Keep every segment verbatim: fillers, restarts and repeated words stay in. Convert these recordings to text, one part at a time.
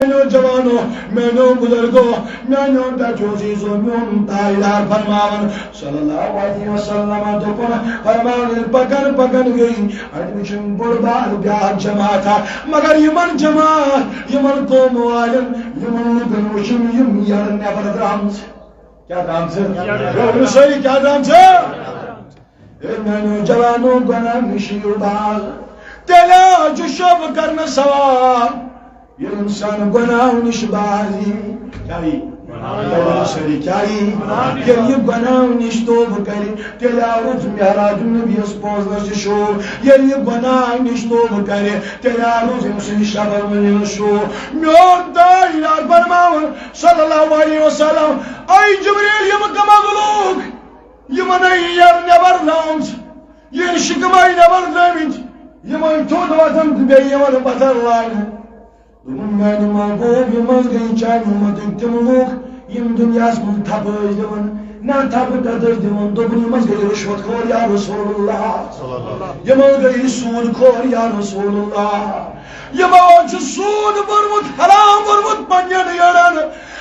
میانیو جوانو، میانیو بزرگو، میانیو ٹٹھیو عزیزو، میون تاجدار فرماوان صلی اللہ علیہ وسلم دوٚپُن، فرمان ییٚلہِ پکان پکان گٔے، اَتہِ وٕچھُن بوٚڑ بار بیٛاکھ جماعتھا، مگر یِمن جماعت، یِمن قوم والٮ۪ن، یِمن لُکن وٕچھُن یِم یَرٕ نٮ۪بر درٛامژٕ۔ کیٛاہ درٛامژٕ؟ یَرٕ۔ یہِ ؤنِو سٲری، کیٛاہ درٛامژٕ؟ اے میانیو جوانو، گۄناہ نِش یِیِو باز۔ تیٚلہِ آو چھُ شوبہٕ کرنہٕ ثواب۔ ییٚلہِ اِنسان گۄناہو نِش باز یی، کیٛاہ یی؟ تیٚلہِ سٲری کیٛاہ یی؟ ییٚلہِ یہِ گۄناہو نِش توبہٕ کرِ، تیٚلہِ آو رُت معراج نبیَس پوزنس تہِ شوب۔ ییٚلہِ یہِ گۄناہو نِش توبہٕ کرِ، تیٚلہِ آو رُت أمۍ سٕنٛدِ شبَن منٛز شوب۔ میون تاجدار فرماوان صلی اللہ علیہ وسلم، اے جبریل، یِم کم لوٗکھ، یِمن یہِ یَرٕ نٮ۪بر درٛامٕژ، یِم شِکمہٕ نٮ۪بر درٛٲمٕتۍ، یِمن تھوٚد وۄتھان تہٕ بیٚیہِ یِوان پتھر لاگنہٕ۔ دوٚپُن، میانہِ محبوب، یِم حظ گٔے چانہِ اُمتٕکۍ تِم لوٗکھ، یِم دُنیاہَس منٛز تھپہٕ ٲسۍ دِوان، نہ تھپہٕ کتھ ٲسۍ دِوان۔ دوٚپُن، یِم حظ گٔے رُشوت خور یا رسول اللہ، یِم حظ گٔے سوٗد خور یا رسول اللہ، یِمو حظ چھُ سوٗد بوٚرمُت، حرام بوٚرمُت پننٮ۪ن یٔڑن۔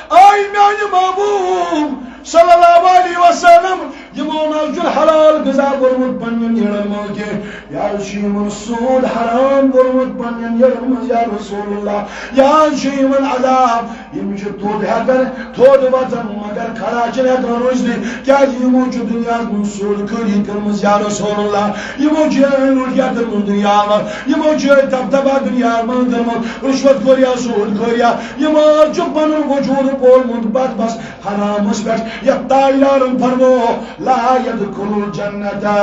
آے میانہِ محبوب صلی اللہ علیہ وسلم، یِمو نہ حظ چھُ حلال غذا بوٚرمُت پننٮ۪ن یٔڑن منٛز کینٛہہ۔ یا حظ چھُ یِمن سوٗد حرام بوٚرمُت پننٮ۪ن یٔڑن منٛز، یا رسول اللہ۔ یا حظ چھُ یِمن عذاب، یِم چھِ تھوٚد ہٮ۪کان، تھوٚد وۄتھان، مگر کھڑا چھِنہٕ ہٮ۪کان روٗزتھٕے، کیٛازِ یِمو چھُ دُنیاہَس منٛز سوٗد خٲری کٔرمٕژ، یا رسول اللہ۔ یِمو چھِ لُٹیا کٔرمٕژ دُنیا منٛز، یِمو چھِ دبدبہ دُنیا منٛز کٔرمٕژ، رُشوت خوریا، سوٗد خوریا۔ یِمو حظ چھُ پنُن وجوٗد پولمُت بس بس حرامس پٮ۪ٹھ۔ یتھ تاجدارن فرمو، لا يدخل الجنة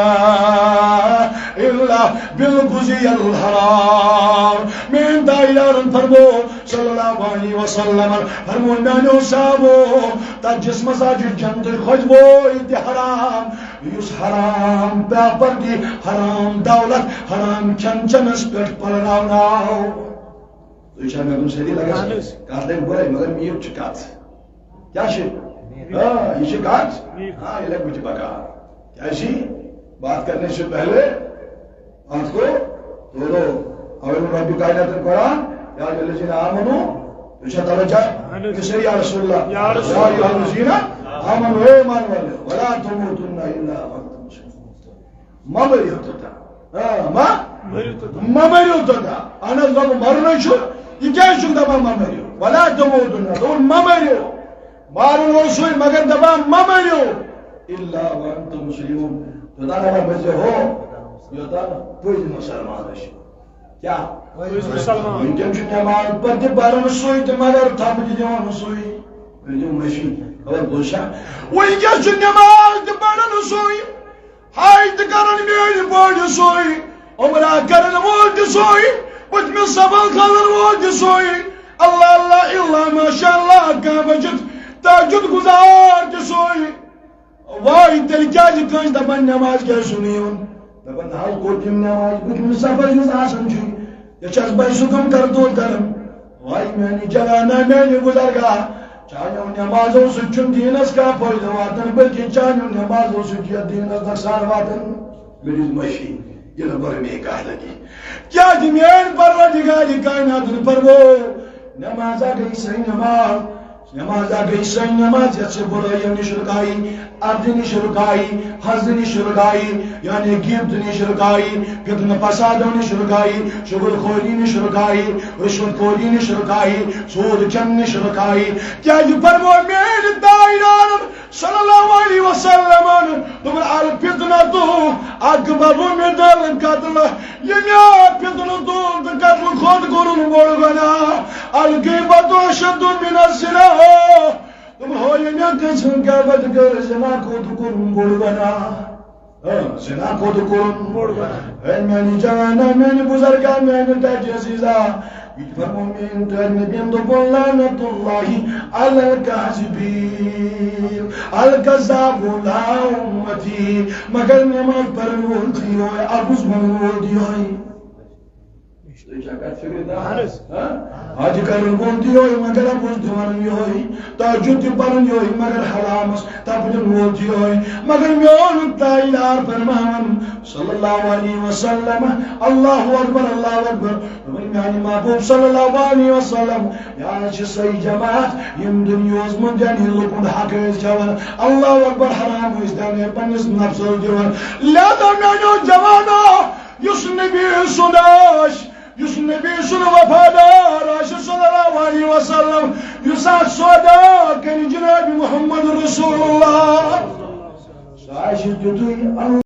إلا بالغذي الحرام۔ میٲنۍ تاجدارن فرمو صلی اللہ علیہ وسلم، فرمو میانیو صحابو، تتھ جسمس آسہِ جنتٕچ خوشبوے تہِ حرام، یُس حرام پراپرٹی، حرام دولت، حرام کھٮ۪ن چٮ۪نس پٮ۪ٹھ پلراونہٕ آو۔ تُہۍ چھا مےٚ کُن سٲری لگان؟ اہن حظ۔ کتھ لگہِ گۄڈے، مگر میٖٹھ چھِ کتھ۔ کیٛاہ چھِ؟ آ، یہِ چھِ کتھ۔ آ، یہِ لگہِ بُتھِ بکار۔ کیٛازِ؟ بات کرنے سے پہلے بات کو توڑو۔ اول رب کائنات قرآن، یا ایھا الذین آمنوا، تُہۍ چھا توجہ؟ اہن حظ۔ أمِس سٲری یا رسول اللہ۔ یا رسول اللہ۔ یا ایھا الذین آمنوا، اے ایمان والو، ولا تموتن الا وانتم مسلمون۔ مہ مٔرِو توٚتام۔ آ، مہ مٔرِو توٚتام۔ مہ مٔرِو توٚتام۔ اہن حظ، دوٚپُن، مرُن چھُ۔ یہِ کیٛازِ چھُکھ دَپان، مہ مٔرِو؟ ولا تموتن، دوٚپُن، مہ مٔرِو۔ مارُن اوس سُے، مگر دَپان، مہ مٔرِو۔ الا وانتم مسلمون۔ توٚتام دَپان، مٔرزِ ہو، یوٚتام پٔزۍ مُسلمان ٲسِو۔ کیٛاہ؟ پٔزۍ مُسلمان۔ وٕنکٮ۪ن چھُ نٮ۪ماز پَتہٕ تہِ پَران سُے تہٕ مگر تھپھ تہِ دِوان سُے۔ ؤنِو مٔشی، خبر بوٗز چھا؟ وٕنکٮ۪س چھُ نٮ۪ماز تہِ پَران سُے۔ حج تہِ کرن میٲنۍ بٔڑۍ سُے، عمرہ کرن وول تہِ سُے، پٔتمہِ صفا کھالن وول تہِ سُے، اللہ اللہ الا ماشاء اللہ، کعبہ چھُ تہجد گزار تہِ سُے۔ وای تیٚلہِ کیازِ کٲنٛسہِ دپان نماز کیازِ چھُنہٕ یِوان؟ دپان نہ حظ کوٚر تٔمۍ نماز، پٔتمہِ صفس منٛز آسان چھُ، یہِ چھَس بہٕ سُہ کم کر دور کران۔ وای میانہِ جوانا، میانہِ بزرگا، چانیو نمازو سۭتۍ چھُنہٕ دیٖنس کانٛہہ فٲیدٕ واتان، بلکہِ چانیو نمازو سۭتۍ چھُ یتھ دیٖنس نۄقصان واتان۔ مےٚ دِژ مٔشی، یہِ نہٕ بٔر مے کانٛہہ لگی۔ کیٛازِ میٲنۍ پروردگارِ کائناتن فرموو، نمازا گٔے سۄے نماز، نمازا گٔے سۄے نماز، یتھ ژےٚ بُرٲیو نِش رُکاوی، اردِ نِش رُکاوی، حسدٕ نِش رُکاوی، یعنی غیبتہٕ نِش رُکاوی، فتنہٕ فسادو نِش رُکاوی، چُغل خوری نِش رُکاوی، رشوت خوری نِش رُکاوی، سود کھٮ۪نہٕ نِش رُکاوی۔ کیٛازِ فرموو میٲنۍ تاجدارن صلی اللہ علیہ وسلمن، دوٚپُن، الفتنة اکبر من القتل، ییٚمہِ فتنہٕ تُل تہٕ قتلہٕ کھۄتہٕ کوٚرُن بوٚڑ گۄناہ، الغیبة اشد من الزنا۔ دوٚپُن، ہو، ییٚمہِ قٕسمہٕ غیبت کٔر، زنا کھۄتہٕ کوٚرُن بوٚڑ گۄناہ۔ آ، زنا کھۄتہٕ کوٚرُن بوٚڑ گۄناہ۔ اے میانہِ جوانا، میانہِ بزرگا، میانہِ ٹاٹہِ عزیزا، یہِ تہِ فرموو میٲنۍ ٹٲٹھۍ نبیَن، دوٚپُن، لعنت اللہ علی الکاذبین، الکذاب لا امتی، مگر نماز پرن وول تہِ یِہوٚے، اَپُز وَنن وول تہِ یِہوٚے۔ اہن حظ۔ ہاں؟ حج کرُن گوٚو تہِ یِہوٚے، مگر رۄبَس دِوان یِہوٚے۔ تہجد تہِ پَرُن یِہوٚے، مگر حرامَس تَپُن وول تہِ یِہوٚے۔ مگر میون تاجدار فرماوان صلی اللہ علیہ وسلم، اللہ اکبر، اللہ اکبر۔ دوٚپُن، میانہِ محبوب صلی اللہ علیہ وسلم، یہِ حظ چھِ سۄے جماعت، یِم دُنیاہَس منٛز جنہِ لُکُن حق ٲسۍ کھٮ۪وان، اللہ اکبر، حرام ٲسۍ دِوان، پننِس نفسَس دِوان۔ لہذا میانیو جوانو، یُس نبی سُنٛد آسہِ، یُس نبی سُنٛد وفادار آسہِ صلی اللہ علیہ وسلم، یُس اَتھ سودا کَرِ جناب محمد رسول اللہ، سُہ آسہِ تیُتُے اللہ۔